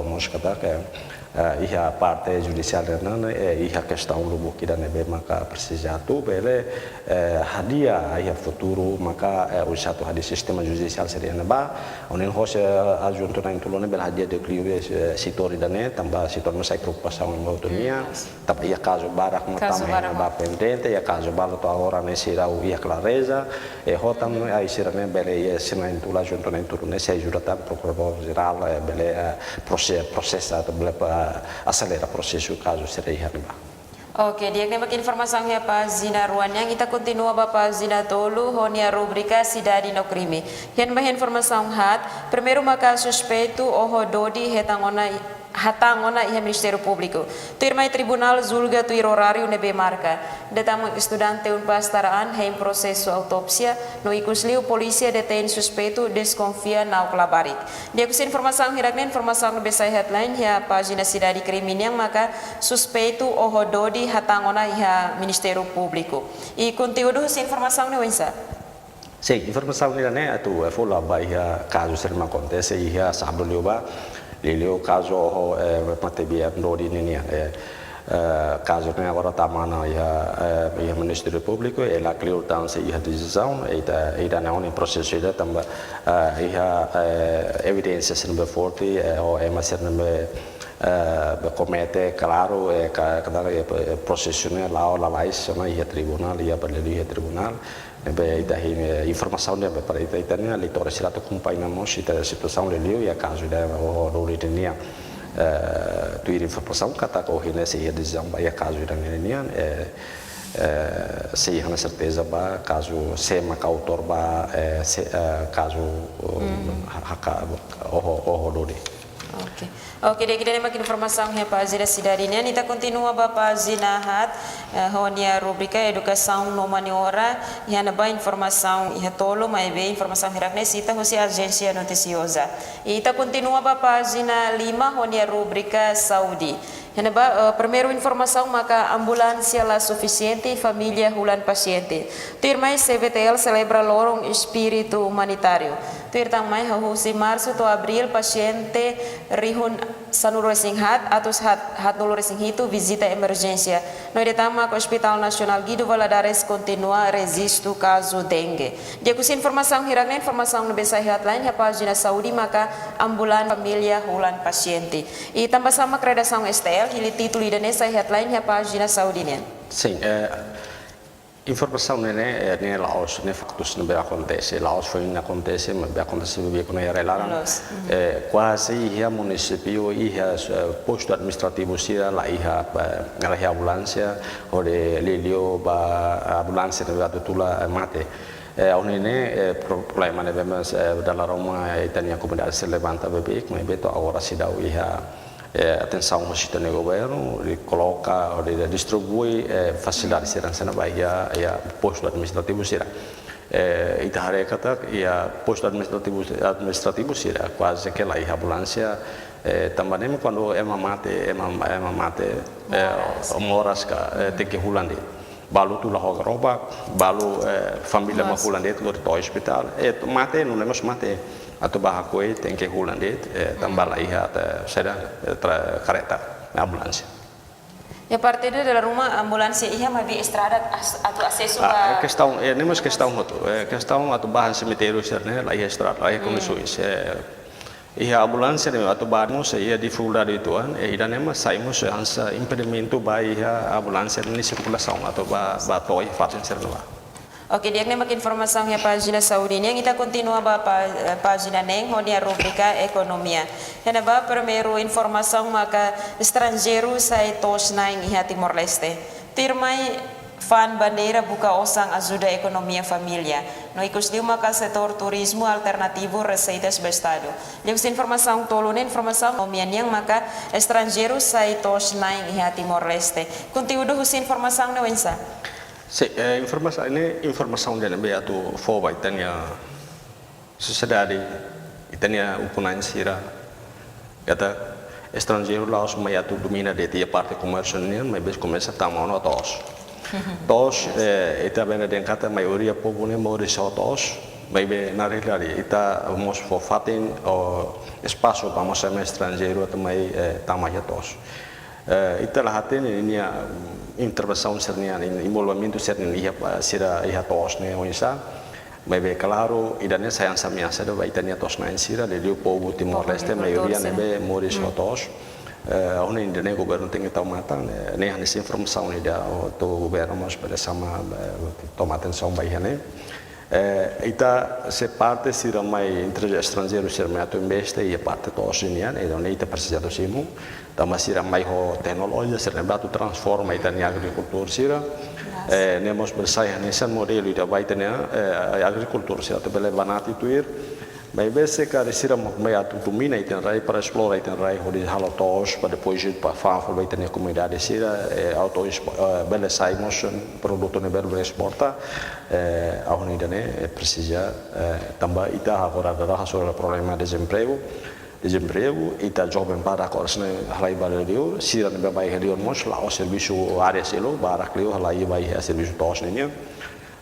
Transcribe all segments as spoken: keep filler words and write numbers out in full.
Mós katak, eh, iha parte judisiál ne'e, eh, iha kestaun lubuk ida ne'ebé maka presiza atu bele, eh, hadi'a iha futuru maka, eh, oinsá atu hadi'a sistema judisiál sira iha ne'ebá. Ohin hosi, eh, adjuntu na'in-tolu ne'e bele hadi'a di'ak liu, eh, setór ida-ne'e, tanba setór ne'e sai preokupasaun ema hotu nian. Tanba iha kazu barak mak tama iha ne'ebá pendente, iha kazu balu to'o agora ne'e seidauk iha klareza. E hotu tan ai sira ne'e bele iha sira na'in-tolu, adjuntu na'in-tolu ne'e sei ajuda tan Prokuradór Jerál, eh, bele, eh, prose-, prosesa atu bele, eh, aselera prosesu kazu sira iha ne'ebá. Oke, di'ak, ne'e mak informasaun iha pájina rua nian. Ita kontinua ba pájina tolu ho nia rubrika Sidade no Krime. Iha ne'ebá informasaun haat, primeiru maka suspeitu oho dodi hetan ona i-, hatán ona iha Ministériu Públiku. Tuirmai tribunál julga tuir oráriu ne'ebé marka. De'it tan mak estudante UNPAZ Taraan hein prosesu autópsia, no ikusliu polísia detein suspeitu, deskonfia na'ok labarik. Di'ak, husi informasaun hirak-ne'e, informasaun ne'ebé sai headline iha pájina Sidade Krime nian maka suspeitu oho dodi hatán ona iha Ministériu Públiku. I konteúdu husi informasaun ne'e oinsá? Sin, informasaun ida-ne'e atu, eh, fó laba iha kazu sira mak akontese iha sábadu liubá. Liuliu kazu oho, eh, matebian dodi ninian, eh, eh, kazu ne'e agora tama ona iha, eh, iha Ministériu Públiku, eh, la kleur tan se iha desizaun, eh, ita, ida-ne'e ohin prosesu ida tanba, eh, iha, eh, evidénsia sira ne'ebé forte, eh, ho ema sira ne'ebé, eh, be komete, klaru, eh, ka, ka, eh, prosesu ne'e la'o lalais ona iha tribunál, iha bele iha tribunál. Ne'ebé ita hein, eh, informasaun ne'ebé para ita, ita-nia leitór sira atu akompaña mós ita situasaun liuliu iha kazu ida oho dodi ninian. Eh, tuir informasaun katak ohin ne'e sei iha desizaun ba iha kazu ida-ne'e nian, eh, eh, sei iha ona serteza ba kazu sé maka autór ba, eh, sé, eh, kazu, um, ha-, haka, oho, oho dodi. Oke. Oke, di'ak, ida-ne'e mak informasaun iha pájina Sidade nian. Ita kontinua ba pájina haat, eh, ho nia rubrika Edukasaun no Mane-ora. Iha ne'ebá informasaun iha tolu, maibé informasaun hirak-ne'e sita husi ajénsia notisioza. Ita kontinua ba pájina lima ho nia rubrika Saúde. Iha ne'ebá, eh, primeiru informasaun maka ambulánsia la sufisiente, família hulan pasiente. Tuirmai CVTL selebra loron espíritu umanitáriu. Tuir tan mai, husi Marsu to'o Abríl pasiente rihun sanulu-resin-haat, atus haat, haatnulu-resin-hitu vizita emerjénsia. No ida tan mak Hospital Nasionál Guido Valadares kontinua rejistu kazu dengue. Di'ak, husi informasaun hirak-ne'e, informasaun ne'ebé sai headline iha pájina Saúde maka ambulánsia, família hulan pasiente. I tanba sá mak redasaun STL hili títulu ida-ne'e sai headline iha pájina Saúde nian? Sin, eh, informasaun ne'e, ne'e, eh, ne'e la'ós, ne'e faktus ne'ebé akontese, la'ós foin akontese, maibé akontese beibeik ona iha rai-laran. La'ós. Mhm. Eh, kuaze iha munisípiu iha, eh, postu administrativu sira la iha, eh, la iha ambulánsia, hodi liuliu ba ambulánsia ne'ebé atu tula, eh, mate. Eh, ohin ne'e, eh, pro-, problema ne'ebé mós, eh, dala ruma, eh, ita-nia komunidade sira levanta beibeik, maibé to'o agora seidauk iha, eh, atensaun husi ita-nia governu, hodi koloka, hodi distribui, eh, fasilidade sira hanesan ne'e ba iha, iha postu administrativu sira. Eh, ita haree katak iha postu administrativu, administrativu sira kuaze ke la iha ambulánsia, eh, tanba ne'e kuandu ema mate, ema, ema mate, eh, moras. Moras ka, eh, tenke hulan de'it. Balu tula ho gerobak, balu, eh, família mak, moras, hulan de'it lori to'o ospitál. Eh, mate, nune'e mós mate. Atu bá hakoi tenke hulan de'it, eh, tanba la iha, eh, saida, eh, tra-, kareta, ambulánsia. Iha parte ida dala ruma ambulánsia iha, maibé estrada as-, atu asesu, ah, ba, eh, kestaun, eh, ne'e mós kestaun hotu. Eh, kestaun atu bá iha semitériu sira-ne'e, la iha estrada, la iha, hmm, kondisoens. Eh, iha ambulánsia ne'e atu bá mós iha difikuldade uitoan, eh, ida-ne'e mak sai mós hanesan impedimentu ba iha ambulánsia nia sirkulasaun atu bá, bá to'o iha fatin sira-ne'ebá. Oke, di'ak, ne'e mak informasaun iha pájina Saúde nian, ita kontinua ba pá-, eh, pájina neen ho nia rubrika Ekonomia. Iha ne'ebá primeiru informasaun maka estranjeiru sai to'os-na'in iha Timor-Leste. Tuirmai fa'an bandeira buka osan ajuda ekonomia família. No ikusliu maka setór turizmu alternativu reseitas ba Estadu. Liuhusi informasaun tolu ne'e, informasaun ekonomia nian maka estranjeiru sai to'os-na'in iha Timor-Leste. Konteúdu husi informasaun ne'e oinsá? Sin, eh, informasaun ne'e, informasaun ida ne'ebé atu fó ba ita-nia sosiedade, ita-nia ukun-na'in sira, katak estranjeiru la'ós mai atu domina de'it iha parte komérsiu nian, maibé komesa tama ona to'os. To'os, eh, ita bele dehan katak maioria povu ne'e moris ho to'os, Maibé na realidade ita mós fó fatin ou espasu ba mós ema estranjeiru atu mai, eh, tama iha to'os. Eh, ita la hatene ninia, mm, intervensaun sira-nian, in-, envolvimentu sira-nian iha, sira iha to'os ne'e oinsá. Maibé klaru, ida-ne'e sai hanesan ameasa ba ita-nia to'os-na'in sira, liuliu povu Timor-Leste, maioria ne'ebé moris iha to'os. Eh, ha'u hanoin ida-ne'e governu tenke tau matan, eh, ne'e hanesan informasaun ida atu governu mós bele sama, eh, toma atensaun ba iha ne'e. Eh, ita se parte sira mai entre estranjeiru sira mai atu investe iha parte to'os nian, entaun ne'e ita presiza atu simu, tanba sira mai ho teknolojia sira-ne'ebé atu transforma ita-nia agrikultura sira. Eh, ne'e mós bele sai hanesan modelu ida ba ita-nia, eh, agrikultór sira atu bele banati tuir. Maibé se karik sira mak mai atu domina iha rai para esplora iha rai hodi halo to'os para depois para fa'an fali ba ita-nia komunidade sira, eh, atu espo-, eh, bele sai mós produtu ne'ebé bele esporta, eh, ha'u hanoin ida-ne'e, eh, presiza, eh, tanba ita agora dadaun hasoru problema dezempregu. Dezempregu, ita joven barak agora sira halai ba liur, sira ne'ebé mai iha liur mós la'o servisu área seluk, barak liu halai ba iha servisu to'os nian.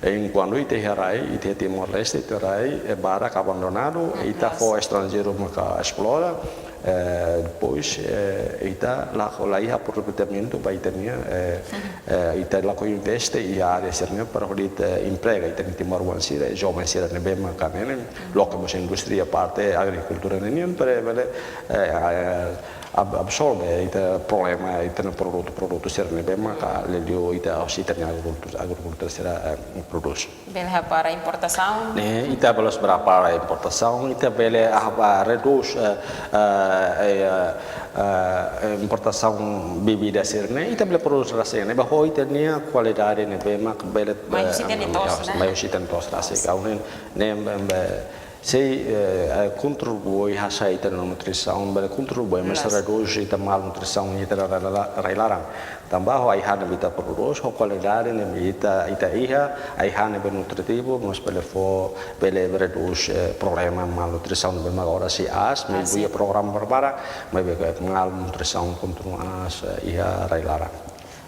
Enkuantu ita iha rai, ita iha Timor-Leste, ita rai, eh, barak abandonadu, ita fó estranjeiru maka esplora, eh, depois, eh, ita la, la iha aproveitamentu ba ita-nia, eh, eh, ita lakohi investe iha área sira-ne'e para hodi ita emprega ita-nia timoroan sira, joven sira ne'ebé maka ne'e, loke mós indústria parte agrikultura nian para bele, eh, eh, ab-, absorve ita problema ita-nia produtu, produtu sira ne'ebé maka liuliu ita, ita-nia agrikultura, agrikultura sira, eh, prodús. Bele hapara importasaun. Ne'e, ita bele hapara importasaun, ita bele hapara redús, eh, eh, eh, eh, importasaun bebida sira-ne'e, ita bele prodús rasik, ne'ebé ho ita-nia kualidade ne'ebé mak bele, mai husi ita-nia to'os, ne'e? Mai husi ita-nia to'os rasik. Ha'u hanoin ne'e, ne'e, ne'e, sei, eh, eh, kontribui hasa'e ita-nia nutrisaun, bele kontribui, mas redús ita malnutrisaun iha ita-nia rai, rai, rai laran. Tanba ho ai-han ne'ebé ita prodús, ho kualidade ne'ebé ita, ita iha, ai-han ne'ebé nutritivu, mós bele fó, bele redús, eh, problema malnutrisaun ne'ebé mak agora sei aas, maibé iha programa barbarak, maibé malnutrisaun kontinua aas, eh, iha rai laran.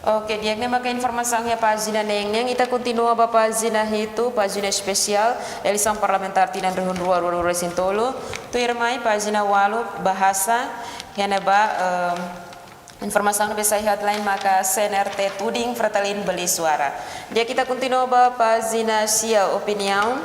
Oke, di'ak, ne'e maka informasaun iha pájina neen nian, ita kontinua ba pájina hitu, pájina espesiál, eleisaun parlamentár tinan rihun rua ruanulu-resin-tolu. Tuirmai, pájina ualu, Bahasa, iha ne'ebá, em, informasaun ne'ebé sai headline maka C N R T tuding Fretilin beli suara. Di'ak, ita kontinua ba pájina sia, Opiniaun.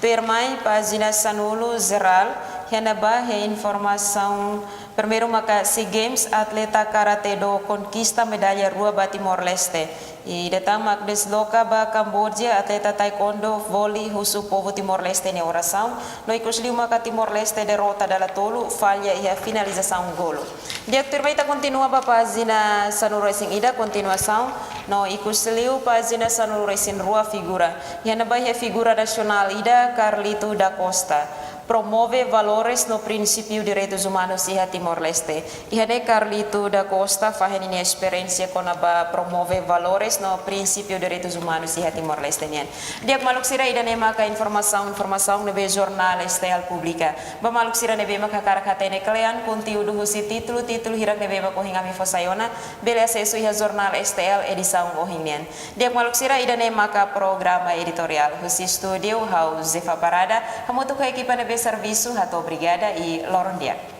Tuirmai, pájina sanulu, Jerál, iha ne'ebá iha informasaun primeiru maka SEA Games, atleta karate-do konkista medalla rua ba Timor-Leste. I ida tan mak desloka ba Kamboja, atleta taekwondo voli husu povu Timor-Leste nia orasaun, no ikusliu maka Timor-Leste derrota dala tolu, falla iha finalizasaun golu. Di'ak, tuirmai ita kontinua ba pájina sanulu-resin-ida, kontinuasaun, no ikusliu pájina sanulu-resin-rua, Figura. Iha ne'ebá iha figura nasionál ida, Carlito da Costa. Promove valores no prinsípiu direitus umanus iha Timor-Leste. Iha ne'e Carlito da Costa fahe ninia esperiénsia kona-ba promove valores no prinsípiu direitus umanus iha Timor-Leste nian. Di'ak maluk sira, ida-ne'e maka informasaun, informasaun ne'ebé jornál S T L publika. Ba maluk sira ne'ebé maka hakarak hatene kle'an konteúdu husi títulu, títulu hirak ne'ebé mak ohin ami fó sai ona, bele asesu iha jornál S T L edisaun ohin nian. Di'ak maluk sira, ida-ne'e maka programa editoriál. Husi estúdiu, ha'u Zefa Parada, hamutuk ho ekipa ne'ebé servisu, hato'o obrigada i loron di'ak.